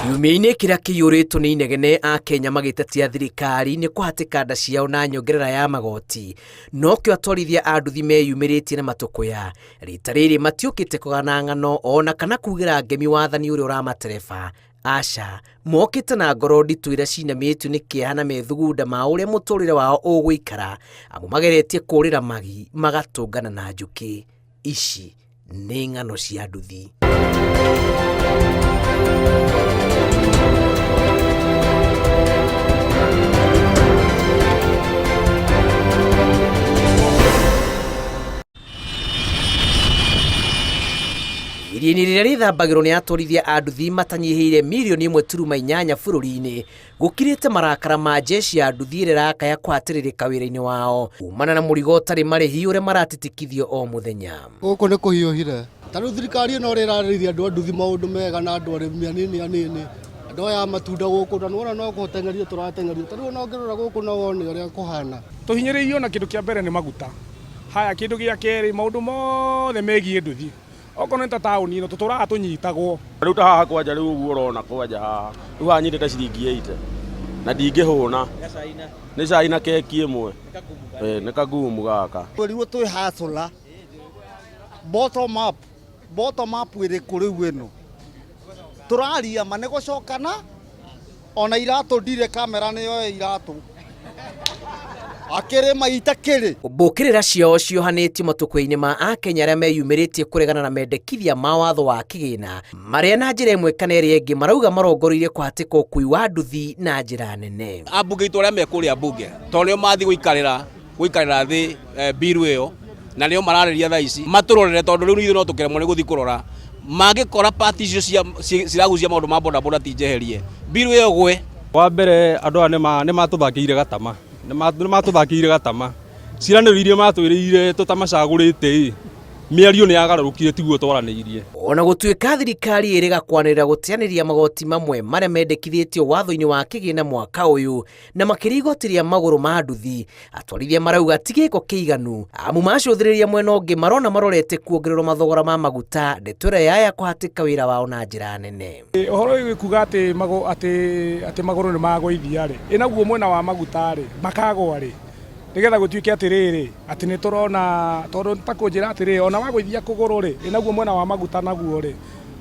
Kiumia-inĩ kĩrĩa kĩiyũrĩtwo nĩ inegene a Kenya magĩtetia thirikari nĩ kũhatĩka nda ciao na nyongerera ya magoti. Nokĩo atwarithia a nduthi meyumĩrĩtie na matũkũya. Rita rĩrĩ matiũkĩte kũgana ng'ano ona kana kugĩra ngemi wathani ũrĩa ũramatereba. Aca, mokĩte na ngoro nditũ iria cinamĩtio nĩ kĩeha na methugunda ma ũrĩa mũtũrĩre wao ũgũikara, amu mageretie kũrĩra magi magatũngana na njũkĩ. Ici nĩ ng'ano cia nduthi. Iria-inĩ rĩrĩa rĩthambagĩrwo nĩ atwarithia a nduthi matanyihĩire mirioni 1.8 bũrũri-inĩ, gũkirĩte marakara ma jeshi ya nduthi ĩrĩa ĩrakaya kũhatĩrĩrĩka wĩra-inĩ wao kumana na mũrigo ũtarĩ marĩhi ũrĩa maratitikithio o mũthenya. Gũkũ nĩ kũhiũhire. Ta rĩu thirikari ĩno ũrĩa ĩrarĩrĩria andũ a nduthi maũndũ mega na andũ arĩmi anini anini, andũ aya a matunda gũkũ, na nĩwona no gũteng'erio tũrateng'erio. Ta rĩu ona ũngĩrora gũkũ no wone ũrĩa kũhana. Tũhinyĩrĩirio na kĩndũ kĩa mbere nĩ maguta. Haya kĩndũ gĩa kerĩ maũndũ mothe megiĩ nduthi. Okorwo nĩ ta taũni ĩno tũtũraga tũnyitagwo. Rĩu ta haha kwanja rĩu ũguo ũrona kwanja haha, rĩu haha nyitĩte ciringi 80 na ndingĩhũna. Nĩ cai na keki ĩmwe. Nĩ kagumu gaka. Twerirwo twĩ hustler, bottom up, bottom up ĩrĩkũ rĩu ĩno? Tũraria ma nĩ gũcokana ona iratũ ndirĩ kamera nĩ yoe iratũ. Akĩrĩ ma itakĩrĩ. Mbũkĩrĩra ciao ciohanĩtio matukũ-inĩ ma Akenya arĩa meyumĩrĩtie kũregana na mendekithia ma watho wa kĩgĩna marĩa na njĩra ĩmwe kana ĩrĩa ĩngĩ marauga marongoreirie kũhatĩka ũkui wa nduthi na njĩra nene. Ambunge aitũ arĩa me kũrĩa mbunge tondũ nĩo mathiĩ gũikarĩra gũikarĩra thĩ bill ĩyo na nĩo mararĩria thaa ici matũrorere tondũ rĩu ithuĩ no tũkĩremwo nĩ gũthiĩ kũrora mangĩkora pati icio ciragucia maũndũ ma bodaboda ti njeherie bill ĩyo ĩgwe. Wa mbere andũ aya nĩ matũthakĩire gatama, nĩ matũthakĩire gatama. Ciĩranĩro iria matwĩrĩire tũtamacagũrĩte ĩ, mĩario nĩ yagarũrũkire tiguo twaranĩirie. Ona gũtuĩka thirikari ĩrĩga kwanĩrĩra gũteanĩria magoti mamwe marĩa mendekithĩtio watho-inĩ wa kĩgĩna mwaka ũyũ, na makĩria igoti rĩa magũrũ ma nduthi, atwarithia marauga ti gĩko kĩiganu, amu macũthĩrĩria mwena ũngĩ marona marorete kuongererwo mathogora ma maguta, ndeto ĩrĩa yaya kũhatĩka wĩra wao na njĩra nene. Ũhoro ũyũ kuga atĩ atĩ atĩ magũrũ nĩ magũithia rĩ, ĩ naguo mwena wa maguta rĩ, makagwa rĩ? Nĩgetha gũtuĩke atĩrĩrĩ, atĩ nĩ tũrona tondũ ta kũnjĩra atĩrĩrĩ, ona wagũithia kũgũrũ rĩ, ĩ naguo mwena wa maguta naguo rĩ,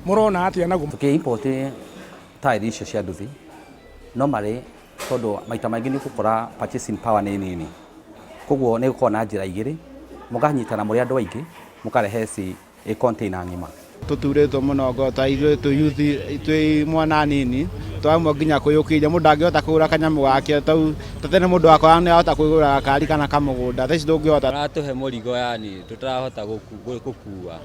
mũrona atĩa naguo? Tũkĩ import taĩri icio cia nduthi no marĩ tondũ maita maingĩ nĩ ũgũkora purchasing power nĩ nini, koguo nĩ gũkoragwo na njĩra igĩrĩ, mũkanyitana mũrĩ andũ aingĩ mũkarehe ci ĩ container ng'ima. Tũturĩtwo mũno ngoro ta ithuĩ twĩ youth twĩ mwana nini twamwe nginya kwĩyũkĩria mũndũ ndangĩhota kũgũra kanyamũ gake tau ta tene mũndũ akoraga nĩ ahota kwĩgũra gakari kana kamũgũnda thaa ici ndũngĩhota. Maratũhe mũrigo yani tũtarahota gũkua,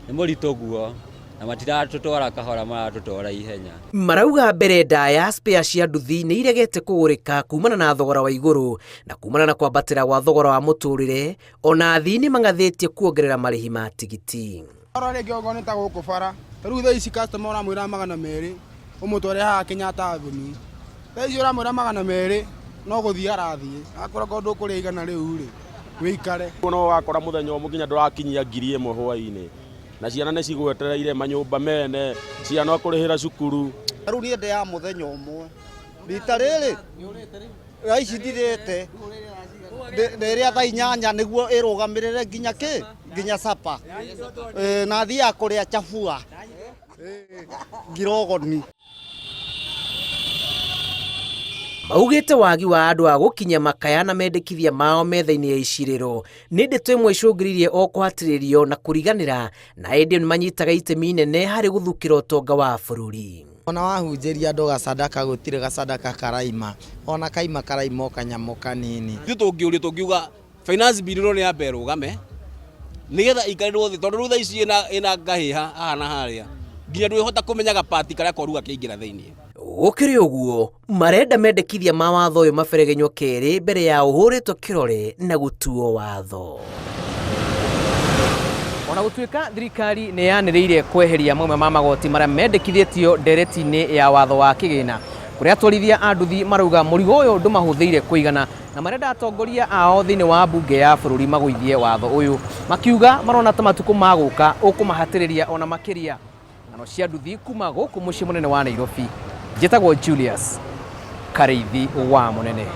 nĩ mũritũ guo na matiratũtwara kahora maratũtwara ihenya. Marauga mbere ndaya spare cia nduthi nĩ iregete kũgũrĩka kumana na thogora wa igũrũ na kumana na kwambatĩra gwa thogora wa mũtũrĩre, ona athii nĩ mang'athĩtie kuongerera marĩhi ma tigiti. Oro rĩngĩ okorwo nĩ ta gũkũ bara, ta rĩu thaa ici customer ũramwĩra 200 ũmũtware haha Kenyatta Avenue, thaa ici ũramwĩra 200 no gũthiĩ arathiĩ, akwĩra okorwo ndũkũrĩa 100 rĩu rĩ, wĩikare. No ũgakora mũthenya ũmwe nginya ndũrakinyia 1000 hwaĩ-inĩ na ciana nĩ cigwetereire manyũmba mene, ciana ũkũrĩhĩra cukuru. Rĩu niĩ ndĩaga mũthenya ũmwe, rita rĩrĩ thaa ici ndirĩte, ndĩrĩa thaa 8 nĩguo ĩrũgamĩrĩre nginya kĩ, nginya supper, na thiaga kũrĩa chabua ngirogoni. Maugĩte wagi wa andũ a gũkinyia makaya na mendekithia mao metha-inĩ ya icirĩro nĩ ndeto ĩmwe icũngĩrĩirie o kũhatĩrĩrio na kũriganĩra, na ĩndĩ nĩ manyitaga itemi inene harĩ gũthukĩra ũtonga wa bũrũri. Ona wahunjĩria andũ gasadaka gũtirĩ gasadaka karaima, ona kaima karaima o kanyamũ kanini. Ithuĩ tũngĩũrio tũngiuga finance bill ĩno nĩ yambe ĩrũgame nĩgetha ĩikarĩrwo thĩ tondũ rĩu thaa ici ĩna ngahĩha haha na harĩa nginya ndũĩhota kũmenya gapati karĩa koru gakĩingĩra thĩinĩ. Gũkĩrĩ ũguo, marenda mendekithia ma watho ũyũ maberegenywo kerĩ mbere ya ũhũrĩtwo kĩrore na gũtuo watho. Ona gũtuĩka thirikari nĩ yanĩrĩire kweheria mamwe ma magoti marĩa mendekithĩtio ndereti-inĩ ya watho wa kĩgĩna, kũrĩa atwarithia a nduthi marauga mũrigo ũyũ ndũmahũthĩire kũigana na marenda atongoria ao thĩinĩ wa mbunge ya bũrũri magũithie watho ũyũ, makiuga marona ta matukũ ma gũka ũkũmahatĩrĩria ona makĩria. Ng'ano cia nduthi kuma gũkũ mũciĩ mũnene wa Nairobi. Njĩtagwo Julius Karĩithi wa Mũnene.